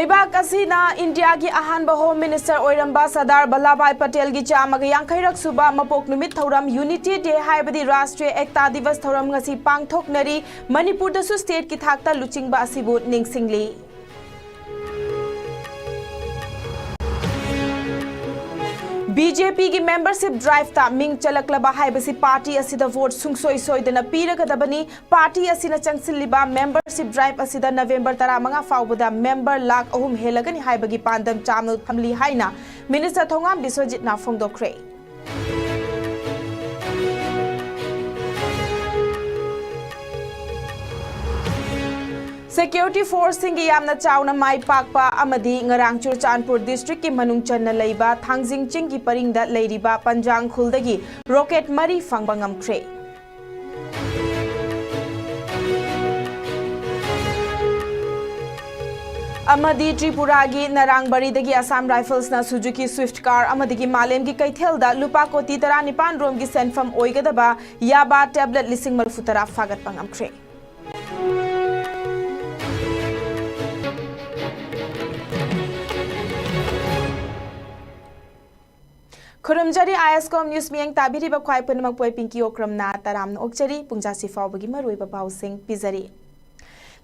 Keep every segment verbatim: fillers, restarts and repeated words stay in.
ꯂꯩꯕꯥꯛ ꯑꯁꯤꯅ ꯏꯟꯗꯤꯌꯥꯒꯤ ꯑꯍꯥꯟꯕ ꯍꯣꯝ ꯃꯤꯅꯤꯁꯇꯔ ꯑꯣꯏꯔꯝꯕ ꯁꯔꯗꯥꯔ ꯚꯜꯂꯥꯚꯥꯏ ꯄꯇꯦꯜꯒꯤ ꯆꯥꯝꯃꯒ ꯌꯥꯡꯈꯩꯔꯛ ꯁꯨꯕ ꯃꯄꯣꯛ ꯅꯨꯃꯤꯠ ꯊꯧꯔꯝ, ꯌꯨꯅꯤꯇꯤ ꯗꯦ ꯍꯥꯏꯕꯗꯤ ꯔꯥꯁꯇ꯭ꯔꯤꯌ ꯑꯦꯛꯇꯥ ꯗꯤꯕꯁ ꯊꯧꯔꯝ ꯉꯁꯤ ꯄꯥꯡꯊꯣꯛꯅꯔꯤ꯫ ꯃꯅꯤꯄꯨꯔꯗꯁꯨ ꯁ꯭ꯇꯦꯠꯀꯤ ꯊꯥꯛꯇ ꯂꯨꯆꯤꯡꯕ ꯑꯁꯤꯕꯨ ꯅꯤꯡꯁꯤꯡꯂꯤ꯫ ꯕꯤꯖꯦꯄꯤꯒꯤ ꯃꯦꯝꯕꯔꯁꯤꯞ ꯗ꯭ꯔꯥꯏꯚꯇ ꯃꯤꯡ ꯆꯜꯂꯛꯂꯕ ꯍꯥꯏꯕꯁꯤ ꯄꯥꯔꯇꯤ ꯑꯁꯤꯗ ꯚꯣꯠ ꯁꯨꯡꯁꯣꯏ ꯁꯣꯏꯗꯅ ꯄꯤꯔꯒꯗꯕꯅꯤ꯫ ꯄꯥꯔꯇꯤ ꯑꯁꯤꯅ ꯆꯪꯁꯤꯜꯂꯤꯕ ꯃꯦꯝꯕꯔꯁꯤꯞ ꯗ꯭ꯔꯥꯏꯚ ꯑꯁꯤꯗ ꯅꯕꯦꯝꯕꯔ ꯇꯔꯥꯃꯉꯥ ꯐꯥꯎꯕꯗ ꯃꯦꯝꯕꯔ ꯂꯥꯈ ꯑꯍꯨꯝ ꯍꯦꯜꯂꯒꯅꯤ ꯍꯥꯏꯕꯒꯤ ꯄꯥꯟꯗꯝ ꯆꯥꯎꯅ ꯊꯝꯂꯤ ꯍꯥꯏꯅ ꯃꯤꯅꯤꯁꯇꯔ ꯊꯣꯉꯥꯝ ꯕꯤꯁ꯭ꯋꯖꯤꯠꯅ ꯐꯣꯡꯗꯣꯛꯈ꯭ꯔꯦ꯫ ꯁꯦꯀ꯭ꯌꯨꯔꯤꯇꯤ ꯐꯣꯔꯁꯁꯤꯡꯒꯤ ꯌꯥꯝꯅ ꯆꯥꯎꯅ ꯃꯥꯏ ꯄꯥꯛꯄ ꯑꯃꯗꯤ ꯉꯔꯥꯡ ꯆꯨꯔꯆꯥꯟꯄꯨꯔ ꯗꯤꯁꯇ꯭ꯔꯤꯛꯀꯤ ꯃꯅꯨꯡ ꯆꯟꯅ ꯂꯩꯕ ꯊꯥꯡꯖꯤꯡ ꯆꯤꯡꯒꯤ ꯄꯔꯤꯡꯗ ꯂꯩꯔꯤꯕ ꯄꯟꯖꯥꯡ ꯈꯨꯜꯗꯒꯤ ꯔꯣꯀꯦꯠ ꯃꯔꯤ ꯐꯪꯕ ꯉꯝꯈ꯭ꯔꯦ꯫ ꯑꯃꯗꯤ ꯇ꯭ꯔꯤꯄꯨꯔꯥꯒꯤ ꯅꯔꯥꯡꯕꯔꯤꯗꯒꯤ ꯑꯁꯥꯝ ꯔꯥꯏꯐꯜꯁꯅ ꯁꯨꯖꯨꯀꯤ ꯁ꯭ꯋꯤꯐ꯭ꯠ ꯀꯥꯔ ꯑꯃꯗꯒꯤ ꯃꯥꯂꯦꯝꯒꯤ ꯀꯩꯊꯦꯜꯗ ꯂꯨꯄꯥ ꯀꯣꯇꯤ ꯇꯔꯥꯅꯤꯄꯥꯟ ꯔꯣꯝꯒꯤ ꯁꯦꯟꯐꯝ ꯑꯣꯏꯒꯗꯕ ꯌꯥꯕꯥ ꯇꯦꯕ꯭ꯂꯦꯠ ꯂꯤꯁꯤꯡ ꯃꯔꯤꯐꯨ ꯇꯔꯥ ꯐꯥꯒꯠꯄ ꯉꯝꯈ꯭ꯔꯦ꯫ ꯈꯨꯔꯨꯝꯖꯔꯤ, ꯑꯥꯏ ꯑꯦꯁ ꯀꯣꯝ ꯅ꯭ꯌꯨꯁ ꯃꯤꯠꯌꯦꯡ ꯇꯥꯕꯤꯔꯤꯕ ꯈ꯭ꯋꯥꯏ ꯄꯨꯝꯅꯃꯛꯄꯨ ꯑꯩ ꯄꯤꯡꯀꯤ ꯑꯣꯀ꯭ꯔꯝꯅ ꯇꯔꯥꯝꯅ ꯑꯣꯛꯆꯔꯤ꯫ ꯄꯨꯡꯖꯥꯁꯤ ꯐꯥꯎꯕꯒꯤ ꯃꯔꯨꯑꯣꯏꯕ ꯄꯥꯎꯁꯤꯡ ꯄꯤꯖꯔꯤ꯫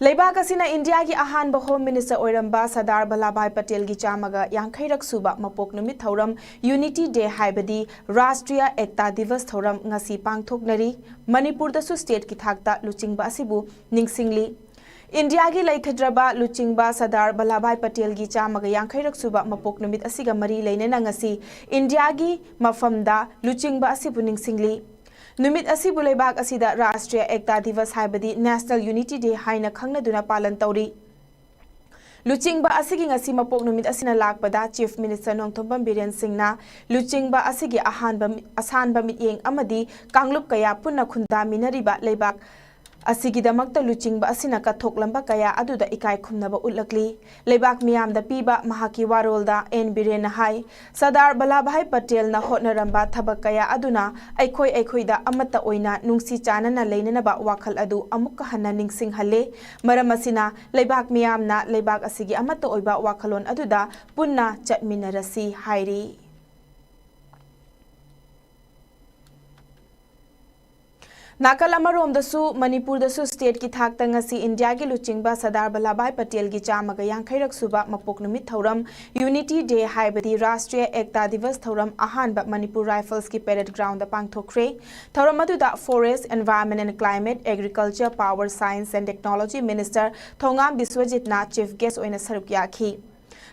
ꯂꯩꯕꯥꯛ ꯑꯁꯤꯅ ꯏꯟꯗꯤꯌꯥꯒꯤ ꯑꯍꯥꯟꯕ ꯍꯣꯝ ꯃꯤꯅꯤꯁꯇꯔ ꯑꯣꯏꯔꯝꯕ ꯁꯔꯗꯥꯔ ꯚꯜꯂꯥꯚꯥꯏ ꯄꯇꯦꯜꯒꯤ ꯆꯥꯝꯃꯒ ꯌꯥꯡꯈꯩꯔꯛ ꯁꯨꯕ ꯃꯄꯣꯛ ꯅꯨꯃꯤꯠ ꯊꯧꯔꯝ, ꯌꯨꯅꯤꯇꯤ ꯗꯦ ꯍꯥꯏꯕꯗꯤ ꯔꯥꯁꯇ꯭ꯔꯤꯌ ꯑꯦꯛꯇꯥ ꯗꯤꯕꯁ ꯊꯧꯔꯝ ꯉꯁꯤ ꯄꯥꯡꯊꯣꯛꯅꯔꯤ꯫ ꯃꯅꯤꯄꯨꯔꯗꯁꯨ ꯁ꯭ꯇꯦꯠꯀꯤ ꯊꯥꯛꯇ ꯂꯨꯆꯤꯡꯕ ꯑꯁꯤꯕꯨ ꯅꯤꯡꯁꯤꯡꯂꯤ꯫ ꯏꯟꯗꯤꯌꯥꯒꯤ ꯂꯩꯈꯤꯗ꯭ꯔꯕ ꯂꯨꯆꯤꯡꯕ ꯁꯔꯗꯥꯔ ꯚꯜꯂꯥꯚꯥꯏ ꯄꯇꯦꯜꯒꯤ ꯆꯥꯝꯃꯒ ꯌꯥꯡꯈꯩꯔꯛ ꯁꯨꯕ ꯃꯄꯣꯛ ꯅꯨꯃꯤꯠ ꯑꯁꯤꯒ ꯃꯔꯤ ꯂꯩꯅꯅ ꯉꯁꯤ ꯏꯟꯗꯤꯌꯥꯒꯤ ꯃꯐꯝꯗ ꯂꯨꯆꯤꯡꯕ ꯑꯁꯤꯕꯨ ꯅꯤꯡꯁꯤꯡꯂꯤ꯫ ꯅꯨꯃꯤꯠ ꯑꯁꯤꯕꯨ ꯂꯩꯕꯥꯛ ꯑꯁꯤꯗ ꯔꯥꯁꯇ꯭ꯔꯤꯌ ꯑꯦꯛꯇꯥ ꯗꯤꯕꯁ ꯍꯥꯏꯕꯗꯤ ꯅꯦꯁꯅꯦꯜ ꯌꯨꯅꯤꯇꯤ ꯗꯦ ꯍꯥꯏꯅ ꯈꯪꯅꯗꯨꯅ ꯄꯥꯂꯟ ꯇꯧꯔꯤ꯫ ꯂꯨꯆꯤꯡꯕ ꯑꯁꯤꯒꯤ ꯉꯁꯤ ꯃꯄꯣꯛ ꯅꯨꯃꯤꯠ ꯑꯁꯤꯅ ꯂꯥꯛꯄꯗ ꯆꯤꯐ ꯃꯤꯅꯤꯁꯇꯔ ꯅꯣꯡꯊꯣꯝꯕꯝ ꯕꯤꯔꯦꯟ ꯁꯤꯡꯅ ꯂꯨꯆꯤꯡꯕ ꯑꯁꯤꯒꯤ ꯑꯍꯥꯟꯕ ꯃꯤ-, ꯑꯁꯥꯟꯕ ꯃꯤꯠꯌꯦꯡ ꯑꯃꯗꯤ ꯀꯥꯡꯂꯨꯞ ꯀꯌꯥ ꯄꯨꯟꯅ ꯈꯨꯟꯗꯥꯃꯤꯟꯅꯔꯤꯕ ꯂꯩꯕꯥꯛ ꯑꯁꯤꯒꯤꯗꯃꯛꯇ ꯂꯨꯆꯤꯡꯕ ꯑꯁꯤꯅ ꯀꯠꯊꯣꯛꯂꯝꯕ ꯀꯌꯥ ꯑꯗꯨꯗ ꯏꯀꯥꯏ ꯈꯨꯝꯅꯕ ꯎꯠꯂꯛꯂꯤ꯫ ꯂꯩꯕꯥꯛ ꯃꯤꯌꯥꯝꯗ ꯄꯤꯕ ꯃꯍꯥꯛꯀꯤ ꯋꯥꯔꯣꯜꯗ ꯑꯦꯟ ꯕꯤꯔꯦꯟꯅ ꯍꯥꯏ, ꯁꯔꯗꯥꯔ ꯚꯜꯂꯥꯚꯥꯏ ꯄꯇꯦꯜꯅ ꯍꯣꯠꯅꯔꯝꯕ ꯊꯕꯛ ꯀꯌꯥ ꯑꯗꯨꯅ ꯑꯩꯈꯣꯏ ꯑꯩꯈꯣꯏꯗ ꯑꯃꯠꯇ ꯑꯣꯏꯅ ꯅꯨꯡꯁꯤ ꯆꯥꯟꯅꯅ ꯂꯩꯅꯅꯕ ꯋꯥꯈꯜ ꯑꯗꯨ ꯑꯃꯨꯛꯀ ꯍꯟꯅ ꯅꯤꯡꯁꯤꯡꯍꯜꯂꯦ꯫ ꯃꯔꯝ ꯑꯁꯤꯅ ꯂꯩꯕꯥꯛ ꯃꯤꯌꯥꯝꯅ ꯂꯩꯕꯥꯛ ꯑꯁꯤꯒꯤ ꯑꯃꯠꯇ ꯑꯣꯏꯕ ꯋꯥꯈꯜꯂꯣꯟ ꯑꯗꯨꯗ ꯄꯨꯟꯅ ꯆꯠꯃꯤꯟꯅꯔꯁꯤ ꯍꯥꯏꯔꯤ꯫ ꯅꯥꯀꯜ ꯑꯃꯔꯣꯝꯗꯁꯨ ꯃꯅꯤꯄꯨꯔꯗꯁꯨ ꯁ꯭ꯇꯦꯠꯀꯤ ꯊꯥꯛꯇ ꯉꯁꯤ ꯏꯟꯗꯤꯌꯥꯒꯤ ꯂꯨꯆꯤꯡꯕ ꯁꯔꯗꯥꯔ ꯚꯜꯂꯥꯚꯥꯏ ꯄꯇꯦꯜꯒꯤ ꯆꯥꯝꯃꯒ ꯌꯥꯡꯈꯩꯔꯛ ꯁꯨꯕ ꯃꯄꯣꯛ ꯅꯨꯃꯤꯠ ꯊꯧꯔꯝ, ꯌꯨꯅꯤꯇꯤ ꯗꯦ ꯍꯥꯏꯕꯗꯤ ꯔꯥꯁꯇ꯭ꯔꯤꯌ ꯑꯦꯛꯇꯥ ꯗꯤꯕꯁ ꯊꯧꯔꯝ ꯑꯍꯥꯟꯕ ꯃꯅꯤꯄꯨꯔ ꯔꯥꯏꯐꯜꯁꯀꯤ ꯄꯦꯔꯦꯗ ꯒ꯭ꯔꯥꯎꯟꯗ ꯄꯥꯡꯊꯣꯛꯈ꯭ꯔꯦ꯫ ꯊꯧꯔꯝ ꯑꯗꯨꯗ Forest, Environment and Climate, Agriculture, Power, Science and Technology Minister Thongam ꯕꯤꯁ꯭ꯋꯖꯤꯠꯅ ꯆꯤꯐ ꯒꯦꯁ꯭ꯠ ꯑꯣꯏꯅ ꯁꯔꯨꯛ ꯌꯥꯈꯤ꯫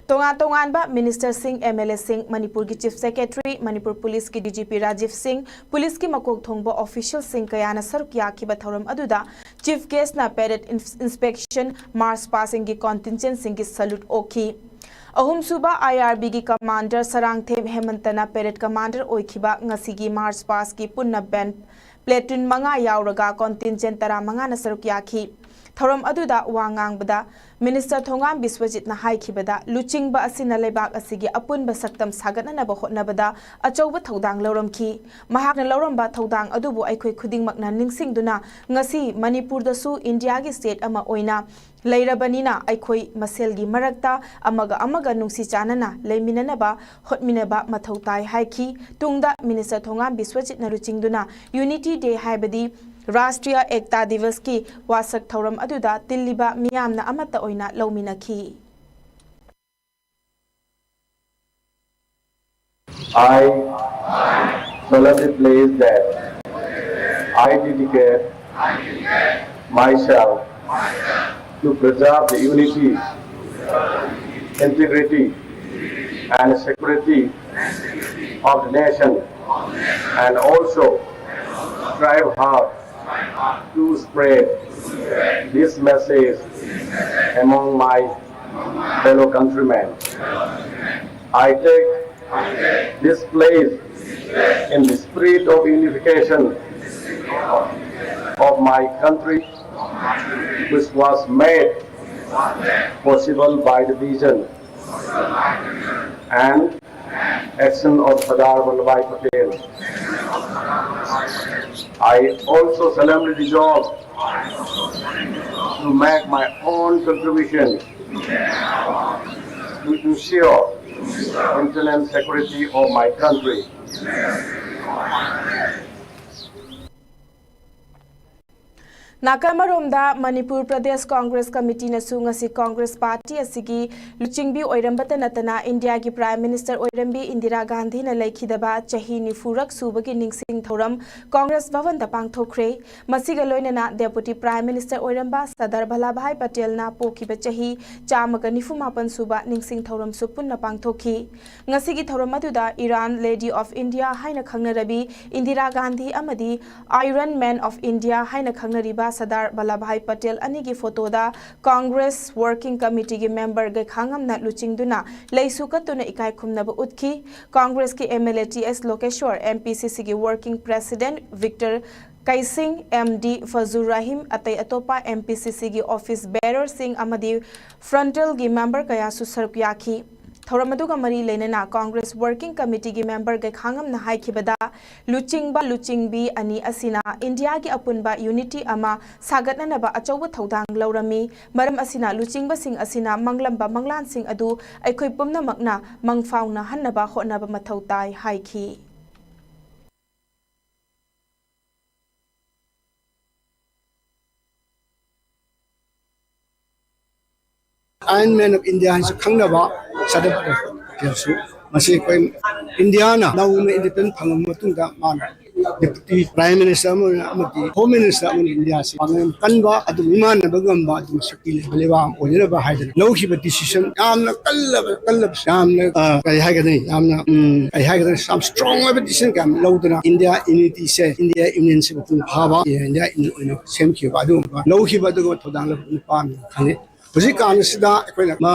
ꯇꯣꯉꯥꯟ ꯇꯣꯉꯥꯟꯕ ꯃꯤꯅꯤꯁꯇꯔꯁꯤꯡ, ꯑꯦꯝ ꯑꯦꯜ ꯑꯦꯁꯤꯡ, ꯃꯅꯤꯄꯨꯔꯒꯤ ꯆꯤꯐ ꯁꯦꯀ꯭ꯔꯦꯇꯔꯤ, ꯃꯅꯤꯄꯨꯔ ꯄꯨꯂꯤꯁꯀꯤ ꯗꯤ ꯖꯤ ꯄꯤ ꯔꯥꯖꯤꯕ ꯁꯤꯡ, ꯄꯨꯂꯤꯁꯀꯤ ꯃꯀꯣꯛ ꯊꯣꯡꯕ ꯑꯣꯐꯤꯁꯤꯌꯦꯜꯁꯤꯡ ꯀꯌꯥꯅ ꯁꯔꯨꯛ ꯌꯥꯈꯤꯕ ꯊꯧꯔꯝ ꯑꯗꯨꯗ ꯆꯤꯐ ꯒꯦꯁ꯭ꯠꯅ ꯄꯦꯔꯦꯗ ꯏꯟꯁ-, ꯏꯟꯁꯄꯦꯛꯁꯟ, ꯃꯥꯔꯆ ꯄꯥꯁ꯭ꯠꯁꯤꯡꯒꯤ ꯀꯣꯟꯇꯤꯟꯖꯦꯟꯁꯤꯡꯒꯤ ꯁꯂꯨꯠ ꯑꯣꯛꯈꯤ꯫ ꯑꯍꯨꯝꯁꯨꯕ ꯑꯥꯏ ꯑꯥꯔ ꯕꯤꯒꯤ ꯀꯃꯥꯟꯗꯔ ꯁꯔꯥꯡꯊꯦꯝ ꯍꯦꯃꯟꯇꯅ ꯄꯦꯔꯦꯗ ꯀꯃꯥꯟꯗꯔ ꯑꯣꯏꯈꯤꯕ ꯉꯁꯤꯒꯤ ꯃꯥꯔꯆ ꯄꯥꯁ꯭ꯠꯀꯤ ꯄꯨꯟꯅ ꯕꯦꯟꯗ ꯄ꯭ꯂꯦꯇꯨꯟ ꯃꯉꯥ ꯌꯥꯎꯔꯒ ꯀꯣꯟꯇꯤꯟꯖꯦꯟ ꯇꯔꯥꯃꯉꯥꯅ ꯁꯔꯨꯛ ꯌꯥꯈꯤ꯫ ꯊꯧꯔꯝ ꯑꯗꯨꯗ ꯋꯥ ꯉꯥꯡꯕꯗ ꯃꯤꯅꯤꯁꯇꯔ ꯊꯣꯉꯥꯝ ꯕꯤꯁ꯭ꯋꯖꯤꯠꯅ ꯍꯥꯏꯈꯤꯕꯗ, ꯂꯨꯆꯤꯡꯕ ꯑꯁꯤꯅ ꯂꯩꯕꯥꯛ ꯑꯁꯤꯒꯤ ꯑꯄꯨꯟꯕ ꯁꯛꯇꯝ ꯁꯥꯒꯠꯅꯅꯕ ꯍꯣꯠꯅꯕꯗ ꯑꯆꯧꯕ ꯊꯧꯗꯥꯡ ꯂꯧꯔꯝꯈꯤ꯫ ꯃꯍꯥꯛꯅ ꯂꯧꯔꯝꯕ ꯊꯧꯗꯥꯡ ꯑꯗꯨꯕꯨ ꯑꯩꯈꯣꯏ ꯈꯨꯗꯤꯡꯃꯛꯅ ꯅꯤꯡꯁꯤꯡꯗꯨꯅ ꯉꯁꯤ ꯃꯅꯤꯄꯨꯔꯗꯁꯨ ꯏꯟꯗꯤꯌꯥꯒꯤ ꯁ꯭ꯇꯦꯠ ꯑꯃ ꯑꯣꯏꯅ ꯂꯩꯔꯕꯅꯤꯅ ꯑꯩꯈꯣꯏ ꯃꯁꯦꯜꯒꯤ ꯃꯔꯛꯇ ꯑꯃꯒ ꯑꯃꯒ ꯅꯨꯡꯁꯤ ꯆꯥꯟꯅꯅ ꯂꯩꯃꯤꯟꯅꯅꯕ ꯍꯣꯠꯃꯤꯟꯅꯕ ꯃꯊꯧ ꯇꯥꯏ ꯍꯥꯏꯈꯤ꯫ ꯇꯨꯡꯗ ꯃꯤꯅꯤꯁꯇꯔ ꯊꯣꯉꯥꯝ ꯕꯤꯁ꯭ꯋꯖꯤꯠꯅ ꯂꯨꯆꯤꯡꯗꯨꯅ ꯌꯨꯅꯤꯇꯤ ꯗꯦ ꯍꯥꯏꯕꯗꯤ ꯔꯥꯁꯇ꯭ꯔꯤꯌ ꯑꯦꯛꯇꯥ ꯗꯤꯕꯁꯀꯤ ꯋꯥꯁꯛ ꯊꯧꯔꯝ ꯑꯗꯨꯗ ꯇꯤꯜꯂꯤꯕ ꯃꯤꯌꯥꯝꯅ ꯑꯃꯠꯇ ꯑꯣꯏꯅ ꯂꯧꯃꯤꯟꯅꯈꯤ꯫ I solemnly pledge that I dedicate myself to preserve the unity, integrity, and security of the nation, and also strive hard to spread this message among my fellow countrymen. I take this pledge in the spirit of unification of my country, which was made possible by the vision and action of Sardar Vallabhbhai Patel. I also solemnly resolve to make my own contribution to ensure internal security of my country. ꯅꯥꯀꯜ ꯑꯃꯔꯣꯝꯗ, ꯃꯅꯤꯄꯨꯔ ꯄ꯭ꯔꯗꯦꯁ ꯀꯣꯡꯒ꯭ꯔꯦꯁ ꯀꯃꯤꯇꯤꯅꯁꯨ ꯉꯁꯤ Congress party ꯑꯁꯤꯒꯤ ꯂꯨꯆꯤꯡꯕꯤ ꯑꯣꯏꯔꯝꯕꯇ ꯅꯠꯇꯅ ꯏꯟꯗꯤꯌꯥꯒꯤ prime minister ꯑꯣꯏꯔꯝꯕꯤ Indira ꯒꯥꯟꯙꯤꯅ ꯂꯩꯈꯤꯗꯕ ꯆꯍꯤ ꯅꯤꯐꯨꯔꯛ ꯁꯨꯕꯒꯤ ꯅꯤꯡꯁꯤꯡ ꯊꯧꯔꯝ ꯀꯣꯡꯒ꯭ꯔꯦꯁ ꯚꯕꯟꯗ ꯄꯥꯡꯊꯣꯛꯈ꯭ꯔꯦ꯫ ꯃꯁꯤꯒ ꯂꯣꯏꯅꯅ ꯗꯦꯄꯨꯇꯤ ꯄ꯭ꯔꯥꯏꯝ ꯃꯤꯅꯤꯁꯇꯔ ꯑꯣꯏꯔꯝꯕ ꯁꯔꯗꯥꯔ ꯚꯜꯂꯥꯚꯥꯏ ꯄꯇꯦꯜꯅ ꯄꯣꯛꯈꯤꯕ ꯆꯍꯤ ꯆꯥꯝꯃꯒ ꯅꯤꯐꯨ ꯃꯥꯄꯟ ꯁꯨꯕ ꯅꯤꯡꯁꯤꯡ ꯊꯧꯔꯝꯁꯨ ꯄꯨꯟꯅ ꯄꯥꯡꯊꯣꯛꯈꯤ꯫ ꯉꯁꯤꯒꯤ ꯊꯧꯔꯝ ꯑꯗꯨꯗ Iron Lady of India ꯍꯥꯏꯅ ꯈꯪꯅꯔꯕꯤ ꯏꯟꯗꯤꯔꯥ ꯒꯥꯟꯙꯤ ꯑꯃꯗꯤ Iron Man of India ꯍꯥꯏꯅ ꯈꯪꯅꯔꯤꯕ ꯁꯔꯗꯥꯔ ꯚꯜꯂꯥꯚꯥꯏ ꯄꯇꯦꯜ ꯑꯅꯤꯒꯤ ꯐꯣꯇꯣꯗ ꯀꯣꯡꯒ꯭ꯔꯦꯁ ꯋꯥꯔꯀꯤꯡ ꯀꯃꯤꯇꯤꯒꯤ ꯃꯦꯝꯕꯔ ꯒꯩꯈꯥꯉꯝꯅ ꯂꯨꯆꯤꯡꯗꯨꯅ ꯂꯩꯁꯨ ꯀꯠꯇꯨꯅ ꯏꯀꯥꯏ ꯈꯨꯝꯅꯕ ꯎꯠꯈꯤ꯫ ꯀꯣꯡꯒ꯭ꯔꯦꯁꯀꯤ MLA ꯇꯤ ꯑꯦꯁ ꯂꯣꯀꯦꯁ꯭ꯋꯔ, MPCCꯒꯤ working president Victor ꯀꯩꯁꯤꯡ, MD ꯐꯖꯨꯔ Rahim, ꯑꯇꯩ ꯑꯇꯣꯞꯄ MPCCꯒꯤ ꯑꯣꯐꯤꯁ ꯕꯦꯔꯔꯁꯤꯡ ꯑꯃꯗꯤ ꯐ꯭ꯔꯟꯇꯦꯜꯒꯤ ꯃꯦꯝꯕꯔ ꯀꯌꯥꯁꯨ ꯁꯔꯨꯛ ꯌꯥꯈꯤ꯫ ꯊꯧꯔꯝ ꯑꯗꯨꯒ ꯃꯔꯤ ꯂꯩꯅꯅ ꯀꯣꯡꯒ꯭ꯔꯦꯁ ꯋꯥꯔꯀꯤꯡ ꯀꯃꯤꯇꯤꯒꯤ ꯃꯦꯝꯕꯔ ꯒꯩꯈꯥꯉꯝꯅ ꯍꯥꯏꯈꯤꯕꯗ, ꯂꯨꯆꯤꯡꯕ ꯂꯨꯆꯤꯡꯕꯤ ꯑꯅꯤ ꯑꯁꯤꯅ ꯏꯟꯗꯤꯌꯥꯒꯤ ꯑꯄꯨꯟꯕ ꯌꯨꯅꯤꯇꯤ ꯑꯃ ꯁꯥꯒꯠꯅꯅꯕ ꯑꯆꯧꯕ ꯊꯧꯗꯥꯡ ꯂꯧꯔꯝꯃꯤ꯫ ꯃꯔꯝ ꯑꯁꯤꯅ ꯂꯨꯆꯤꯡꯕꯁꯤꯡ ꯑꯁꯤꯅ ꯃꯪꯂꯝꯕ ꯃꯪꯂꯥꯟꯁꯤꯡ ꯑꯗꯨ ꯑꯩꯈꯣꯏ ꯄꯨꯝꯅꯃꯛꯅ ꯃꯪꯐꯥꯎꯅꯍꯟꯅꯕ ꯍꯣꯠꯅꯕ ꯃꯊꯧ ꯇꯥꯏ ꯍꯥꯏꯈꯤ꯫ Iron Man of India ꯍꯥꯏꯅꯁꯨ ꯈꯪꯅꯕ ꯁꯔꯗꯥꯔ ꯄꯇꯦꯜꯁꯨ ꯉꯁꯤ ꯑꯩꯈꯣꯏ ꯏꯟꯗꯤꯌꯥꯅ ꯅꯧꯅ ꯏꯟꯗꯤꯄꯦꯟꯗꯦꯟꯁ ꯐꯪꯂꯕ ꯃꯇꯨꯡꯗ ꯃꯥꯅ ꯗꯦꯄꯨꯇꯤ ꯄ꯭ꯔꯥꯏꯝ ꯃꯤꯅꯤꯁꯇꯔ ꯑꯃ ꯑꯣꯏꯅ ꯑꯃꯗꯤ ꯍꯣꯝ ꯃꯤꯅꯤꯁꯇꯔ ꯑꯃ ꯑꯣꯏꯅ ꯏꯟꯗꯤꯌꯥꯁꯤ ꯄꯥꯡꯒꯜ ꯀꯟꯕ ꯑꯗꯨꯒ ꯃꯤꯃꯥꯟꯅꯕ ꯉꯝꯕ ꯑꯗꯨꯒ ꯁꯛꯇꯤ ꯂꯩꯕ ꯂꯩꯕꯥꯛ ꯑꯃ ꯑꯣꯏꯅꯅꯕ ꯍꯥꯏꯗꯅ ꯂꯧꯈꯤꯕ ꯗꯤꯁꯤꯖꯟ ꯌꯥꯝꯅ ꯀꯜꯂꯕ ꯀꯜꯂꯕ ꯌꯥꯝꯅ ꯑ, ꯀꯔꯤ ꯍꯥꯏꯒꯅꯤ ꯌꯥꯝꯅ ꯎꯝ, ꯀꯔꯤ ꯍꯥꯏꯒꯗ꯭ꯔꯥ ꯌꯥꯝ ꯏꯁꯇ꯭ꯔꯣꯡ ꯑꯣꯏꯕ ꯗꯤꯁꯤꯖꯟ ꯀꯌꯥ ꯑꯃ ꯂꯧꯗꯨꯅ ꯏꯟꯗꯤꯌꯥ ꯌꯨꯅꯤꯇꯤꯁꯦ ꯏꯟꯗꯤꯌꯥ ꯌꯨꯅꯤꯌꯟꯁꯦ ꯃꯄꯨꯡ ꯐꯥꯕ ꯏꯟꯗꯤꯌꯥ ꯌꯨꯅꯤꯌꯟ ꯑꯣꯏꯅ ꯁꯦꯝꯈꯤꯕ ꯑꯗꯨꯒꯨꯝꯕ ꯂꯧꯈꯤꯕ ꯑꯗꯨꯒꯨꯝꯕ ꯊꯧꯗꯥꯡ ꯂꯧꯕ ꯅꯨꯄꯥ ꯑꯃꯅꯤ ꯈꯪꯉꯤ꯫ ꯍꯧꯖꯤꯛꯀꯥꯟꯁꯤꯗ ꯑꯩꯈꯣꯏꯅ ꯃꯥ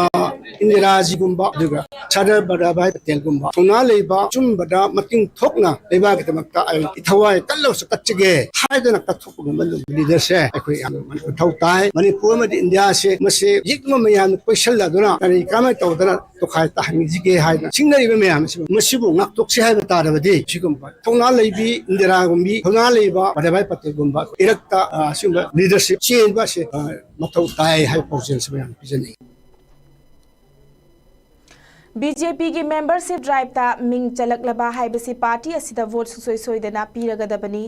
ꯏꯟꯗꯤꯔꯥꯖꯤꯒꯨꯝꯕ, ꯑꯗꯨꯒ ꯁꯔꯗꯥꯔ ꯕꯜꯂꯚꯚꯥꯏ ꯄꯇꯦꯜꯒꯨꯝꯕ ꯊꯧꯅꯥ ꯂꯩꯕ, ꯑꯆꯨꯝꯕꯗ ꯃꯇꯤꯡ ꯊꯣꯛꯅ ꯂꯩꯕꯥꯛꯀꯤꯗꯃꯛꯇ ꯑꯩ ꯏꯊꯋꯥꯏ ꯀꯜꯂꯕꯁꯨ ꯀꯠꯆꯒꯦ ꯍꯥꯏꯗꯅ ꯀꯠꯊꯣꯛꯄꯒꯨꯝꯕ ꯂꯤꯗꯔꯁꯦ ꯑꯩꯈꯣꯏ ꯌꯥꯝꯅ ꯃꯊꯧ ꯇꯥꯏ꯫ ꯃꯅꯤꯄꯨꯔ ꯑꯃꯗꯤ ꯏꯟꯗꯤꯌꯥꯁꯦ ꯃꯁꯤ ꯌꯦꯛꯅꯕ ꯃꯌꯥꯝꯅ ꯀꯣꯏꯁꯜꯂꯗꯨꯅ ꯀꯔꯤ ꯀꯃꯥꯏꯅ ꯇꯧꯗꯅ ꯇꯣꯈꯥꯏ ꯇꯥꯍꯟꯈꯤꯁꯤꯒꯦ ꯍꯥꯏꯗꯅ ꯁꯤꯡꯅꯔꯤꯕ ꯃꯌꯥꯝ ꯑꯁꯤꯕꯨ, ꯃꯁꯤꯕꯨ ꯉꯥꯛꯊꯣꯛꯁꯤ ꯍꯥꯏꯕ ꯇꯥꯔꯕꯗꯤ ꯁꯤꯒꯨꯝꯕ ꯊꯧꯅꯥ ꯂꯩꯕꯤ ꯏꯟꯗꯤꯔꯥꯒꯨꯝꯕꯤ, ꯊꯧꯅꯥ ꯂꯩꯕ ꯕꯜꯂꯚꯚꯥꯏ ꯄꯇꯦꯜꯒꯨꯝꯕ ꯏꯔꯛꯇ, ꯑ, ꯑꯁꯤꯒꯨꯝꯕ ꯂꯤꯗꯔꯁꯤꯞ ꯆꯦꯟꯕ ꯑꯁꯤ, ꯑ, ꯃꯊꯧ ꯇꯥꯏ ꯍꯥꯏꯕ ꯄꯥꯎꯖꯦꯜꯁꯤ ꯃꯌꯥꯝ ꯄꯤꯖꯅꯤꯡꯏ꯫ ꯕꯤ ꯖꯦ ꯄꯤꯒꯤ ꯃꯦꯝꯕꯔꯁꯤꯞ ꯗ꯭ꯔꯥꯏꯚꯇ ꯃꯤꯡ ꯆꯜꯂꯛꯂꯕ ꯍꯥꯏꯕꯁꯤ ꯄꯥꯔꯇꯤ ꯑꯁꯤꯗ ꯚꯣꯠ ꯁꯨꯡꯁꯣꯏ ꯁꯣꯏꯗꯅ ꯄꯤꯔꯒꯗꯕꯅꯤ꯫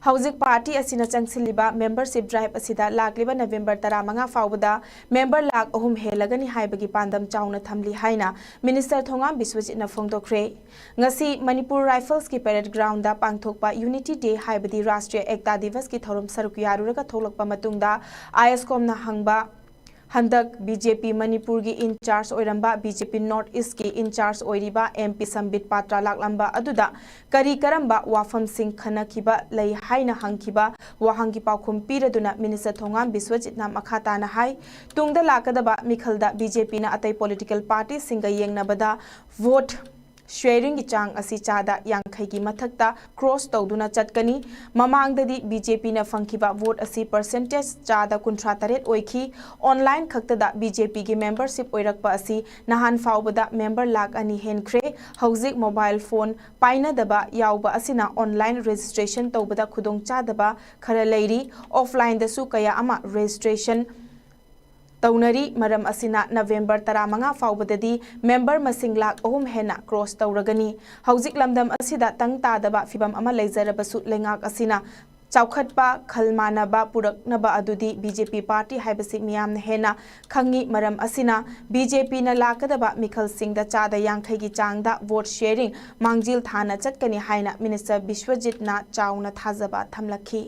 ꯍꯧꯖꯤꯛ ꯄꯥꯔꯇꯤ ꯑꯁꯤꯅ ꯆꯪꯁꯤꯜꯂꯤꯕ ꯃꯦꯝꯕꯔꯁꯤꯞ ꯗ꯭ꯔꯥꯏꯚ ꯑꯁꯤꯗ ꯂꯥꯛꯂꯤꯕ ꯅꯕꯦꯝꯕꯔ ꯇꯔꯥꯃꯉꯥ ꯐꯥꯎꯕꯗ ꯃꯦꯝꯕꯔ ꯂꯥꯈ ꯑꯍꯨꯝ ꯍꯦꯜꯂꯒꯅꯤ ꯍꯥꯏꯕꯒꯤ ꯄꯥꯟꯗꯝ ꯆꯥꯎꯅ ꯊꯝꯂꯤ ꯍꯥꯏꯅ ꯃꯤꯅꯤꯁꯇꯔ ꯊꯣꯉꯥꯝ ꯕꯤꯁ꯭ꯋꯖꯤꯠꯅ ꯐꯣꯡꯗꯣꯛꯈ꯭ꯔꯦ꯫ ꯉꯁꯤ ꯃꯅꯤꯄꯨꯔ ꯔꯥꯏꯐꯜꯁꯀꯤ ꯄꯦꯔꯦꯗ ꯒ꯭ꯔꯥꯎꯟꯗ ꯄꯥꯡꯊꯣꯛꯄ ꯌꯨꯅꯤꯇꯤ ꯗꯦ ꯍꯥꯏꯕꯗꯤ ꯔꯥꯁꯇ꯭ꯔꯤꯌ ꯑꯦꯛꯇꯥ ꯗꯤꯕꯁꯀꯤ ꯊꯧꯔꯝ ꯁꯔꯨꯛ ꯌꯥꯔꯨꯔꯒ ꯊꯣꯛꯂꯛꯄ ꯃꯇꯨꯡꯗ ꯑꯥꯏ ꯑꯦꯁ ꯀꯣꯝꯅ ꯍꯪꯕ, ꯍꯟꯗꯛ ꯕꯤ ꯖꯦ ꯄꯤ ꯃꯅꯤꯄꯨꯔꯒꯤ ꯏꯟꯆꯥꯔꯖ ꯑꯣꯏꯔꯝꯕ, ꯕꯤ ꯖꯦ ꯄꯤ ꯅꯣꯔꯠ ꯏꯁꯀꯤ ꯏꯟꯆꯥꯔꯖ ꯑꯣꯏꯔꯤꯕ ꯑꯦꯝ ꯄꯤ ꯁꯝꯕꯤꯠ ꯄꯥꯇ꯭ꯔ ꯂꯥꯛꯂꯝꯕ ꯑꯗꯨꯗ ꯀꯔꯤ ꯀꯔꯝꯕ ꯋꯥꯐꯝꯁꯤꯡ ꯈꯟꯅꯈꯤꯕ ꯂꯩ ꯍꯥꯏꯅ ꯍꯪꯈꯤꯕ ꯋꯥꯍꯪꯒꯤ ꯄꯥꯎꯈꯨꯝ ꯄꯤꯔꯗꯨꯅ ꯃꯤꯅꯤꯁꯇꯔ ꯊꯣꯉꯥꯝ ꯕꯤꯁ꯭ꯋꯖꯤꯠꯅ ꯃꯈꯥ ꯇꯥꯅ ꯍꯥꯏ, ꯇꯨꯡꯗ ꯂꯥꯛꯀꯗꯕ ꯃꯤꯈꯜꯗ ꯕꯤ ꯖꯦ ꯄꯤꯅ ꯑꯇꯩ ꯄꯣꯂꯤꯇꯤꯀꯦꯜ ꯄꯥꯔꯇꯤꯁꯤꯡꯒ ꯌꯦꯡꯅꯕꯗ ꯚꯣꯠ ꯁꯤꯌꯔꯤꯡꯒꯤ ꯆꯥꯡ ꯑꯁꯤ ꯆꯥꯗ ꯌꯥꯡꯈꯩꯒꯤ ꯃꯊꯛꯇ ꯀ꯭ꯔꯣꯁ ꯇꯧꯗꯨꯅ ꯆꯠꯀꯅꯤ꯫ ꯃꯃꯥꯡꯗꯗꯤ ꯕꯤ ꯖꯦ ꯄꯤꯅ ꯐꯪꯈꯤꯕ ꯚꯣꯠ ꯑꯁꯤ ꯄꯔꯁꯦꯟꯇꯦꯖ ꯆꯥꯗ ꯀꯨꯟꯊ꯭ꯔꯥ ꯇꯔꯦꯠ ꯑꯣꯏꯈꯤ꯫ ꯑꯣꯟꯂꯥꯏꯟ ꯈꯛꯇꯗ ꯕꯤ ꯖꯦ ꯄꯤꯒꯤ ꯃꯦꯝꯕꯔꯁꯤꯞ ꯑꯣꯏꯔꯛꯄ ꯑꯁꯤ ꯅꯍꯥꯟ ꯐꯥꯎꯕꯗ ꯃꯦꯝꯕꯔ ꯂꯥꯈ ꯑꯅꯤ ꯍꯦꯟꯈ꯭ꯔꯦ꯫ ꯍꯧꯖꯤꯛ ꯃꯣꯕꯥꯏꯜ ꯐꯣꯟ ꯄꯥꯏꯅꯗꯕ ꯌꯥꯎꯕ ꯑꯁꯤꯅ ꯑꯣꯟꯂꯥꯏꯟ ꯔꯦꯖꯤꯁꯇ꯭ꯔꯦꯁꯟ ꯇꯧꯕꯗ ꯈꯨꯗꯣꯡꯆꯥꯗꯕ ꯈꯔ ꯂꯩꯔꯤ꯫ ꯑꯣꯐꯂꯥꯏꯟꯗꯁꯨ ꯀꯌꯥ ꯑꯃ ꯔꯦꯖꯤꯁꯇ꯭ꯔꯦꯁꯟ ꯇꯧꯅꯔꯤ꯫ ꯃꯔꯝ ꯑꯁꯤꯅ ꯅꯕꯦꯝꯕꯔ ꯇꯔꯥꯃꯉꯥ ꯐꯥꯎꯕꯗꯗꯤ ꯃꯦꯝꯕꯔ ꯃꯁꯤꯡ ꯂꯥꯈ ꯑꯍꯨꯝ ꯍꯦꯟꯅ ꯀ꯭ꯔꯣꯁ ꯇꯧꯔꯒꯅꯤ꯫ ꯍꯧꯖꯤꯛ ꯂꯝꯗꯝ ꯑꯁꯤꯗ ꯇꯪ ꯇꯥꯗꯕ ꯐꯤꯚꯝ ꯑꯃ ꯂꯩꯖꯔꯕꯁꯨ ꯂꯩꯉꯥꯛ ꯑꯁꯤꯅ ꯆꯥꯎꯈꯠꯄ, ꯈꯜ ꯃꯥꯟꯅꯕ ꯄꯨꯔꯛꯅꯕ ꯑꯗꯨꯗꯤ ꯕꯤ ꯖꯦ ꯄꯤ ꯄꯥꯔꯇꯤ ꯍꯥꯏꯕꯁꯤ ꯃꯤꯌꯥꯝꯅ ꯍꯦꯟꯅ ꯈꯪꯉꯤ꯫ ꯃꯔꯝ ꯑꯁꯤꯅ ꯕꯤ ꯖꯦ ꯄꯤꯅ ꯂꯥꯛꯀꯗꯕ ꯃꯤꯈꯜꯁꯤꯡꯗ ꯆꯥꯗ ꯌꯥꯡꯈꯩꯒꯤ ꯆꯥꯡꯗ ꯚꯣꯠ ꯁꯤꯌꯔꯤꯡ ꯃꯥꯡꯖꯤꯜ ꯊꯥꯅ ꯆꯠꯀꯅꯤ ꯍꯥꯏꯅ ꯃꯤꯅꯤꯁꯇꯔ ꯕꯤꯁ꯭ꯋꯖꯤꯠꯅ ꯆꯥꯎꯅ ꯊꯥꯖꯕ ꯊꯝꯂꯛꯈꯤ꯫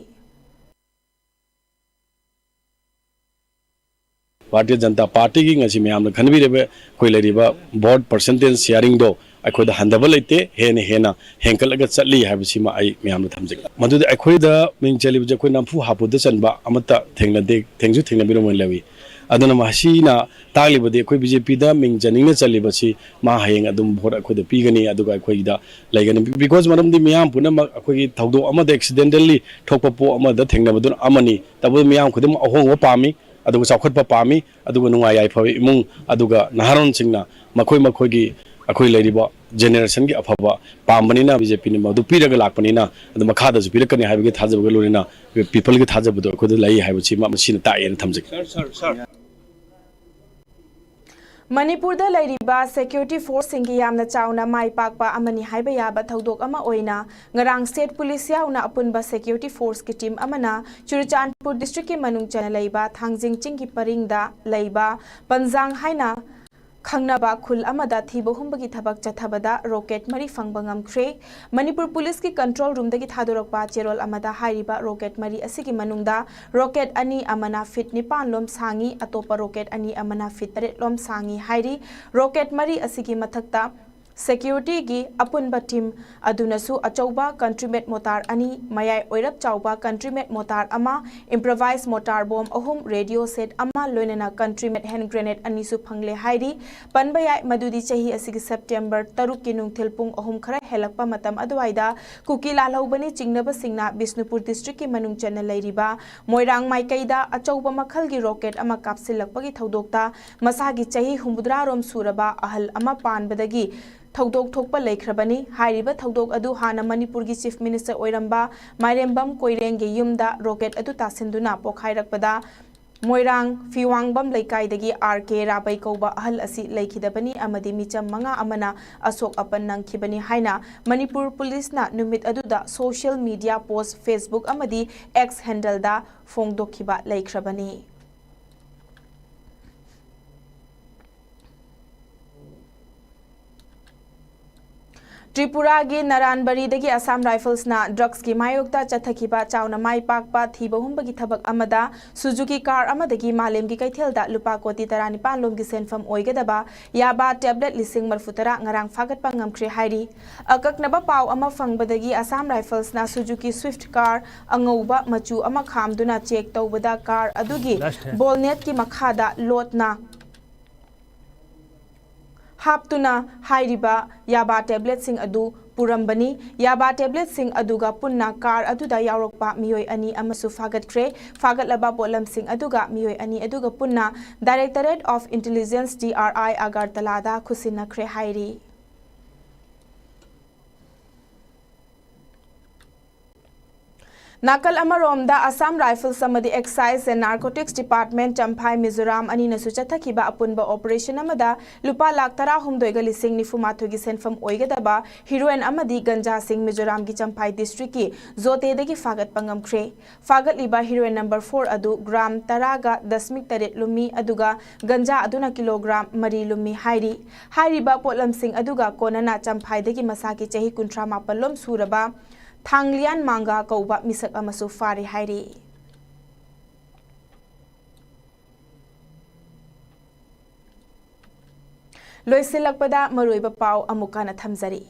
ꯚꯥꯔꯇꯤꯌ ꯖꯅꯇꯥ ꯄꯥꯔꯇꯤꯒꯤ ꯉꯁꯤ ꯃꯌꯥꯝꯅ ꯈꯟꯅꯕꯤꯔꯤꯕ ꯑꯩꯈꯣꯏ ꯂꯩꯔꯤꯕ ꯚꯣꯠ ꯄꯔꯁꯦꯟꯇꯦꯖ ꯁꯤꯌꯥꯔꯤꯡꯗꯣ ꯑꯩꯈꯣꯏꯗ ꯍꯟꯊꯕ ꯂꯩꯇꯦ, ꯍꯦꯟꯅ ꯍꯦꯟꯅ ꯍꯦꯟꯒꯠꯂꯒ ꯆꯠꯂꯤ ꯍꯥꯏꯕꯁꯤꯃ ꯑꯩ ꯃꯌꯥꯝꯗ ꯊꯝꯖꯒꯦ꯫ ꯃꯗꯨꯗꯤ ꯑꯩꯈꯣꯏꯗ ꯃꯤꯡ ꯆꯜꯂꯤꯕꯁꯦ ꯑꯩꯈꯣꯏ ꯅꯝꯐꯨ ꯍꯥꯐꯨꯗ ꯆꯟꯕ ꯑꯃꯠꯇ ꯊꯦꯡꯅꯗꯦ, ꯊꯦꯡꯁꯨ ꯊꯦꯡꯅꯕꯤꯔꯝꯃꯣꯏ ꯂꯧꯏ꯫ ꯑꯗꯨꯅ ꯃꯁꯤꯅ ꯇꯥꯛꯂꯤꯕꯗꯤ ꯑꯩꯈꯣꯏ ꯕꯤ ꯖꯦ ꯄꯤꯗ ꯃꯤꯡ ꯆꯟꯅꯤꯡꯅ ꯆꯜꯂꯤꯕꯁꯤ ꯃꯥ ꯍꯌꯦꯡ ꯑꯗꯨꯝ ꯚꯣꯠ ꯑꯩꯈꯣꯏꯗ ꯄꯤꯒꯅꯤ, ꯑꯗꯨꯒ ꯑꯩꯈꯣꯏꯒꯤꯗ ꯂꯩꯒꯅꯤ꯫ Because ꯃꯔꯝꯗꯤ ꯃꯤꯌꯥꯝ ꯄꯨꯝꯅꯃꯛ ꯑꯩꯈꯣꯏꯒꯤ ꯊꯧꯗꯣꯛ ꯑꯃꯗ accidentally ꯊꯣꯛꯄ ꯄꯣꯠ ꯑꯃꯗ ꯊꯦꯡꯅꯕꯗꯨꯅ ꯑꯃꯅꯤ꯫ ꯇꯧꯕꯇꯕꯨ ꯃꯤꯌꯥꯝ ꯈꯨꯗꯤꯡꯃꯛ ꯑꯍꯣꯡꯕ ꯄꯥꯝꯃꯤ, ꯑꯗꯨꯒ ꯆꯥꯎꯈꯠꯄ ꯄꯥꯝꯃꯤ, ꯑꯗꯨꯒ ꯅꯨꯡꯉꯥꯏ ꯌꯥꯏꯐꯕ ꯏꯃꯨꯡ, ꯑꯗꯨꯒ ꯅꯍꯥꯔꯣꯜꯁꯤꯡꯅ ꯃꯈꯣꯏ ꯃꯈꯣꯏꯒꯤ ꯑꯩꯈꯣꯏ ꯂꯩꯔꯤꯕ generationꯒꯤ ꯑꯐꯕ ꯄꯥꯝꯕꯅꯤꯅ ꯕꯤ ꯖꯦ ꯄꯤꯅ ꯃꯗꯨ ꯄꯤꯔꯒ ꯂꯥꯛꯄꯅꯤꯅ, ꯑꯗꯨ ꯃꯈꯥꯗꯁꯨ ꯄꯤꯔꯛꯀꯅꯤ ꯍꯥꯏꯕꯒꯤ ꯊꯥꯖꯕꯒ ꯂꯣꯏꯅꯅ peopleꯒꯤ ꯊꯥꯖꯕꯗꯣ ꯑꯩꯈꯣꯏꯗ ꯂꯩ ꯍꯥꯏꯕꯁꯤ ꯃꯁꯤꯅ ꯇꯥꯛꯑꯦꯅ ꯊꯝꯖꯒꯦ꯫ ꯃꯅꯤꯄꯨꯔꯗ ꯂꯩꯔꯤꯕ security forceꯁꯤꯡꯒꯤ ꯌꯥꯝꯅ ꯆꯥꯎꯅ ꯃꯥꯏ ꯄꯥꯛꯄ ꯑꯃꯅꯤ ꯍꯥꯏꯕ ꯌꯥꯕ ꯊꯧꯗꯣꯛ ꯑꯃ ꯑꯣꯏꯅ ꯉꯔꯥꯡ state police ꯌꯥꯎꯅ ꯑꯄꯨꯟꯕ security forceꯀꯤ team ꯑꯃꯅ ꯆꯨꯔꯆꯥꯟꯄꯨꯔ districtꯀꯤ ꯃꯅꯨꯡ ꯆꯟꯅ ꯂꯩꯕ ꯊꯥꯡꯖꯤꯡ ꯆꯤꯡꯒꯤ ꯄꯔꯤꯡꯗ ꯂꯩꯕ ꯄꯟꯖꯥꯡ ꯍꯥꯏꯅ ꯈꯪꯅꯕ ꯈꯨꯜ ꯑꯃꯗ ꯊꯤꯕ ꯍꯨꯝꯕꯒꯤ ꯊꯕꯛ ꯆꯠꯊꯕꯗ rocket ꯃꯔꯤ ꯐꯪꯕ ꯉꯝꯈ꯭ꯔꯦ꯫ ꯃꯅꯤꯄꯨꯔ policeꯀꯤ control roomꯗꯒꯤ ꯊꯥꯗꯣꯔꯛꯄ ꯆꯦꯔꯣꯜ ꯑꯃꯗ ꯍꯥꯏꯔꯤꯕ rocket ꯃꯔꯤ ꯑꯁꯤꯒꯤ ꯃꯅꯨꯡꯗ rocket ꯑꯅꯤ ꯑꯃꯅ feet ꯅꯤꯄꯥꯟ ꯂꯣꯝ ꯁꯥꯡꯉꯤ, ꯑꯇꯣꯞꯄ rocket ꯑꯅꯤ ꯑꯃꯅ feet ꯇꯔꯦꯠ ꯂꯣꯝ ꯁꯥꯡꯉꯤ ꯍꯥꯏꯔꯤ꯫ Rocket ꯃꯔꯤ ꯑꯁꯤꯒꯤ ꯃꯊꯛꯇ securityꯒꯤ ꯑꯄꯨꯟꯕ team ꯑꯗꯨꯅꯁꯨ ꯑꯆꯧꯕ country made mortar ꯑꯅꯤ, ꯃꯌꯥꯏ ꯑꯣꯏꯔꯞ ꯆꯥꯎꯕ country made mortar ꯑꯃ, improvised mortar bomb ꯑꯍꯨꯝ, radio set ꯑꯃ, ꯂꯣꯏꯅꯅ country made hand grenade ꯑꯅꯤꯁꯨ ꯐꯪꯂꯦ ꯍꯥꯏꯔꯤ꯫ ꯄꯟꯕ ꯌꯥꯏ ꯃꯗꯨꯗꯤ ꯆꯍꯤ ꯑꯁꯤꯒꯤ September ꯇꯔꯨꯛꯀꯤ ꯅꯨꯡꯊꯤꯜ ꯄꯨꯡ ꯑꯍꯨꯝ ꯈꯔ ꯍꯦꯜꯂꯛꯄ ꯃꯇꯝ ꯑꯗꯨꯋꯥꯏꯗ ꯀꯨꯀꯤ ꯂꯥꯜꯍꯧꯕꯅꯤ ꯆꯤꯡꯅꯕꯁꯤꯡꯅ ꯕꯤꯁꯅꯨꯄꯨꯔ districtꯀꯤ ꯃꯅꯨꯡ ꯆꯟꯅ ꯂꯩꯔꯤꯕ ꯃꯣꯏꯔꯥꯡ ꯃꯥꯏꯀꯩꯗ ꯑꯆꯧꯕ ꯃꯈꯜꯒꯤ rocket ꯑꯃ ꯀꯥꯞꯁꯤꯜꯂꯛꯄꯒꯤ ꯊꯧꯗꯣꯛꯇ ꯃꯁꯥꯒꯤ ꯆꯍꯤ ꯍꯨꯝꯐꯨꯇꯔꯥ ꯔꯣꯝ ꯁꯨꯔꯕ ꯑꯍꯜ ꯑꯃ ꯄꯥꯟꯕꯗꯒꯤ ꯊꯧꯗꯣꯛ ꯊꯣꯛꯄ ꯂꯩꯈ꯭ꯔꯕꯅꯤ꯫ ꯍꯥꯏꯔꯤꯕ ꯊꯧꯗꯣꯛ ꯑꯗꯨ ꯍꯥꯟꯅ ꯃꯅꯤꯄꯨꯔꯒꯤ chief minister ꯑꯣꯏꯔꯝꯕ ꯃꯥꯏꯔꯦꯝꯕꯝ ꯀꯣꯏꯔꯦꯡꯒꯤ ꯌꯨꯝꯗ rocket ꯑꯗꯨ ꯇꯥꯁꯤꯟꯗꯨꯅ ꯄꯣꯈꯥꯏꯔꯛꯄꯗ ꯃꯣꯏꯔꯥꯡ ꯐꯤꯋꯥꯡꯕꯝ ꯂꯩꯀꯥꯏꯗꯒꯤ ꯑꯥꯔ ꯀꯦ ꯔꯥꯕꯩ ꯀꯧꯕ ꯑꯍꯜ ꯑꯁꯤ ꯂꯩꯈꯤꯗꯕꯅꯤ ꯑꯃꯗꯤ ꯃꯤꯆꯝ ꯃꯉꯥ ꯑꯃꯅ ꯑꯁꯣꯛ ꯑꯄꯟ ꯅꯪꯈꯤꯕꯅꯤ ꯍꯥꯏꯅ ꯃꯅꯤꯄꯨꯔ policeꯅ ꯅꯨꯃꯤꯠ ꯑꯗꯨꯗ social media post, Facebook ꯑꯃꯗꯤ X handleꯗ ꯐꯣꯡꯗꯣꯛꯈꯤꯕ ꯂꯩꯈ꯭ꯔꯕꯅꯤ꯫ ꯇ꯭ꯔꯤꯄꯨꯔꯥꯒꯤ ꯅꯔꯥꯟꯕꯔꯤꯗꯒꯤ ꯑꯁꯥꯝ ꯔꯥꯏꯐꯜꯁꯅ ꯗ꯭ꯔꯒꯁꯀꯤ ꯃꯥꯌꯣꯛꯇ ꯆꯠꯊꯈꯤꯕ ꯆꯥꯎꯅ ꯃꯥꯏ ꯄꯥꯛꯄ ꯊꯤꯕ ꯍꯨꯝꯕꯒꯤ ꯊꯕꯛ ꯑꯃꯗ ꯁꯨꯖꯨꯀꯤ ꯀꯥꯔ ꯑꯃꯗꯒꯤ ꯃꯥꯂꯦꯝꯒꯤ ꯀꯩꯊꯦꯜꯗ ꯂꯨꯄꯥ ꯀꯣꯇꯤ ꯇꯔꯥꯅꯤꯄꯥꯟ ꯂꯣꯝꯒꯤ ꯁꯦꯟꯐꯝ ꯑꯣꯏꯒꯗꯕ ꯌꯥꯕꯥ ꯇꯦꯕ꯭ꯂꯦꯠ ꯂꯤꯁꯤꯡ ꯃꯔꯤꯐꯨ ꯇꯔꯥ ꯉꯔꯥꯡ ꯐꯥꯒꯠꯄ ꯉꯝꯈ꯭ꯔꯦ ꯍꯥꯏꯔꯤ꯫ ꯑꯀꯛꯅꯕ ꯄꯥꯎ ꯑꯃ ꯐꯪꯕꯗꯒꯤ ꯑꯁꯥꯝ ꯔꯥꯏꯐꯜꯁꯅ ꯁꯨꯖꯨꯀꯤ ꯁ꯭ꯋꯤꯐ꯭ꯠ ꯀꯥꯔ ꯑꯉꯧꯕ ꯃꯆꯨ ꯑꯃ ꯈꯥꯝꯗꯨꯅ ꯆꯦꯛ ꯇꯧꯕꯗ ꯀꯥꯔ ꯑꯗꯨꯒꯤ ꯕꯣꯜꯅꯦꯠꯀꯤ ꯃꯈꯥꯗ ꯂꯣꯠꯅ ꯍꯥꯞꯇꯨꯅ ꯍꯥꯏꯔꯤꯕ ꯌꯥꯕꯥ ꯇꯦꯕ꯭ꯂꯦꯠꯁꯤꯡ ꯑꯗꯨ ꯄꯨꯔꯝꯕꯅꯤ꯫ ꯌꯥꯕꯥ ꯇꯦꯕ꯭ꯂꯦꯠꯁꯤꯡ ꯑꯗꯨꯒ ꯄꯨꯟꯅ ꯀꯥꯔ ꯑꯗꯨꯗ ꯌꯥꯎꯔꯛꯄ ꯃꯤꯑꯣꯏ ꯑꯅꯤ ꯑꯃꯁꯨ ꯐꯥꯒꯠꯈ꯭ꯔꯦ꯫ ꯐꯥꯒꯠꯂꯕ ꯄꯣꯠꯂꯝꯁꯤꯡ ꯑꯗꯨꯒ ꯃꯤꯑꯣꯏ ꯑꯅꯤ ꯑꯗꯨꯒ ꯄꯨꯟꯅ Directorate of Intelligence, D R I, ꯑꯒꯔꯇꯂꯥꯗ ꯈꯨꯠꯁꯤꯟꯅꯈ꯭ꯔꯦ ꯍꯥꯏꯔꯤ꯫ ꯅꯥꯀꯜ ꯑꯃꯔꯣꯝꯗ, ꯑꯁꯥꯝ ꯔꯥꯏꯐꯜꯁ ꯑꯃꯗꯤ Excise and Narcotics Department, Champhai Mizoram ꯑꯅꯤꯅꯁꯨ ꯆꯠꯊꯈꯤꯕ ꯑꯄꯨꯟꯕ operation ꯑꯃꯗ ꯂꯨꯄꯥ ꯂꯥꯈ ꯇꯔꯥꯍꯨꯝꯗꯣꯏꯒ ꯂꯤꯁꯤꯡ ꯅꯤꯐꯨꯃꯥꯊꯣꯏꯒꯤ ꯁꯦꯟꯐꯝ ꯑꯣꯏꯒꯗꯕ heroin ꯑꯃꯗꯤ ꯒꯟꯖꯥꯁꯤꯡ ꯃꯤꯖꯣꯔꯥꯝꯒꯤ ꯆꯝꯐꯥꯏ district ꯀꯤ ꯖꯣꯇꯦꯗꯒꯤ ꯐꯥꯒꯠꯄ ꯉꯝꯈ꯭ꯔꯦ꯫ ꯐꯥꯒꯠꯂꯤꯕ heroin number four ꯑꯗꯨ gram ꯇꯔꯥꯒ ꯗꯁꯃꯤꯛ ꯇꯔꯦꯠ ꯂꯨꯝꯃꯤ, ꯑꯗꯨꯒ ꯒꯟꯖꯥ ꯑꯗꯨꯅ kilogram ꯃꯔꯤ ꯂꯨꯝꯃꯤ ꯍꯥꯏꯔꯤ꯫ ꯍꯥꯏꯔꯤꯕ ꯄꯣꯠꯂꯝꯁꯤꯡ ꯑꯗꯨꯒ ꯀꯣꯟꯅꯅ ꯆꯝꯐꯥꯏꯗꯒꯤ ꯃꯁꯥꯒꯤ ꯆꯍꯤ ꯀꯨꯟꯊ꯭ꯔꯥ ꯃꯥꯄꯜ ꯂꯣꯝ ꯁꯨꯔꯕ ꯊꯥꯡꯂꯤꯌꯥꯟ ꯃꯥꯡꯒꯥ ꯀꯧꯕ ꯃꯤꯁꯛ ꯑꯃꯁꯨ ꯐꯥꯔꯦ ꯍꯥꯏꯔꯤ꯫ ꯂꯣꯏꯁꯤꯜꯂꯛꯄꯗ ꯃꯔꯨꯑꯣꯏꯕ ꯄꯥꯎ ꯑꯃꯨꯛ ꯍꯟꯅ ꯊꯝꯖꯔꯤ꯫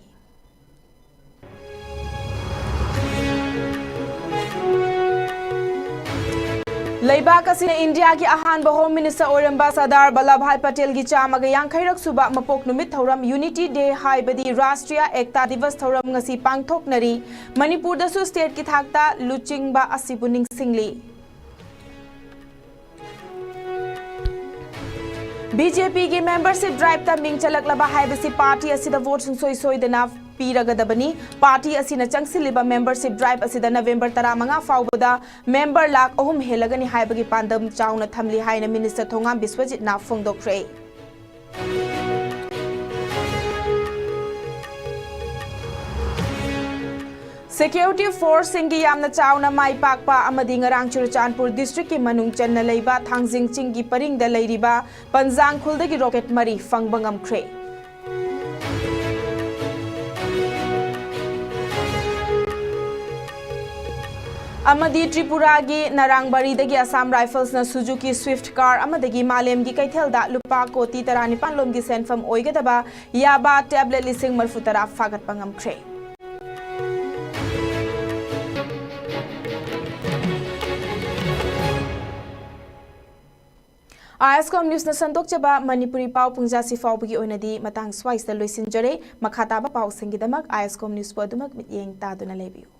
ꯂꯩꯕꯥꯛ ꯑꯁꯤꯅ ꯏꯟꯗꯤꯌꯥꯒꯤ ꯑꯍꯥꯟꯕ Home Minister ꯑꯣꯏꯔꯝꯕ ꯁꯔꯗꯥꯔ ꯚꯜꯂꯚꯚꯥꯏ ꯄꯇꯦꯜꯒꯤ ꯆꯥꯝꯃꯒ ꯌꯥꯡꯈꯩꯔꯛ ꯁꯨꯕ ꯃꯄꯣꯛ ꯅꯨꯃꯤꯠ ꯊꯧꯔꯝ, Unity Day ꯍꯥꯏꯕꯗꯤ ꯔꯥꯁꯇ꯭ꯔꯤꯌꯥ ꯑꯦꯛꯇꯥ ꯗꯤꯕꯁ ꯊꯧꯔꯝ ꯉꯁꯤ ꯄꯥꯡꯊꯣꯛꯅꯔꯤ꯫ ꯃꯅꯤꯄꯨꯔꯗꯁꯨ state ꯀꯤ ꯊꯥꯛꯇ ꯂꯨꯆꯤꯡꯕ ꯑꯁꯤꯕꯨ ꯅꯤꯡꯁꯤꯡꯂꯤ꯫ BJP ꯒꯤ membership drive ꯇ ꯃꯤꯡ ꯆꯜꯂꯛꯂꯕ ꯍꯥꯏꯕꯁꯤ party ꯑꯁꯤꯗ vote ꯁꯨꯡꯁꯣꯏ ꯁꯣꯏꯗꯅ ꯄꯤꯔꯒꯗꯕꯅꯤ꯫ Party ꯑꯁꯤꯅ ꯆꯪꯁꯤꯜꯂꯤꯕ membership drive ꯑꯁꯤꯗ November ꯇꯔꯥꯃꯉꯥ ꯐꯥꯎꯕꯗ member ꯂꯥꯈ ꯑꯍꯨꯝ ꯍꯦꯜꯂꯒꯅꯤ ꯍꯥꯏꯕꯒꯤ ꯄꯥꯟꯗꯝ ꯆꯥꯎꯅ ꯊꯝꯂꯤ ꯍꯥꯏꯅ Minister ꯊꯣꯉꯥꯝ ꯕꯤꯁ꯭ꯋꯖꯤꯠꯅ ꯐꯣꯡꯗꯣꯛꯈ꯭ꯔꯦ꯫ Security force ꯁꯤꯡꯒꯤ ꯌꯥꯝꯅ ꯆꯥꯎꯅ ꯃꯥꯏ ꯄꯥꯛꯄ ꯑꯃꯗꯤ ꯉꯔꯥꯡ ꯆꯨꯔꯆꯥꯟꯄꯨꯔ district ꯀꯤ ꯃꯅꯨꯡ ꯆꯟꯅ ꯂꯩꯕ ꯊꯥꯡꯖꯤꯡ ꯆꯤꯡꯒꯤ ꯄꯔꯤꯡꯗ ꯂꯩꯔꯤꯕ ꯄꯟꯖꯥꯡ ꯈꯨꯜꯗꯒꯤ rocket ꯃꯔꯤ ꯐꯪꯕ ꯉꯝꯈ꯭ꯔꯦ꯫ ꯑꯃꯗꯤ ꯇ꯭ꯔꯤꯄꯨꯔꯥꯒꯤ ꯅꯔꯥꯡꯕꯥꯔꯤꯗꯒꯤ ꯑꯁꯥꯝ ꯔꯥꯏꯐꯜꯁꯅ ꯁꯨꯖꯨꯀꯤ ꯁ꯭ꯋꯤꯐ꯭ꯠ ꯀꯥꯔ ꯑꯃꯗꯒꯤ ꯃꯥꯂꯦꯝꯒꯤ ꯀꯩꯊꯦꯜꯗ ꯂꯨꯄꯥ ꯀꯣꯇꯤ ꯇꯔꯥꯅꯤꯄꯥꯟ ꯂꯣꯝꯒꯤ ꯁꯦꯟꯐꯝ ꯑꯣꯏꯒꯗꯕ ꯌꯥꯕꯥ ꯇꯦꯕ꯭ꯂꯦꯠ ꯂꯤꯁꯤꯡ ꯃꯔꯤꯐꯨ ꯇꯔꯥ ꯐꯥꯒꯠꯄ ꯉꯝꯈ꯭ꯔꯦ꯫ ꯑꯥꯏ ꯑꯦꯁ ꯀꯣꯝ ꯅ꯭ꯌꯨꯁꯅ ꯁꯟꯗꯣꯛꯆꯕ ꯃꯅꯤꯄꯨꯔꯤ ꯄꯥꯎ ꯄꯨꯡꯖꯥꯁꯤ ꯐꯥꯎꯕꯒꯤ ꯑꯣꯏꯅꯗꯤ ꯃꯇꯥꯡ ꯁ꯭ꯋꯥꯏꯁꯤꯗ ꯂꯣꯏꯁꯤꯟꯖꯔꯦ꯫ ꯃꯈꯥ ꯇꯥꯕ ꯄꯥꯎꯁꯤꯡꯒꯤꯗꯃꯛ ꯑꯥꯏ ꯑꯦꯁ ꯀꯣꯝ ꯅ꯭ꯌꯨꯁꯄꯨ ꯑꯗꯨꯃꯛ ꯃꯤꯠꯌꯦꯡ ꯇꯥꯗꯨꯅ ꯂꯩꯕꯤꯌꯨ꯫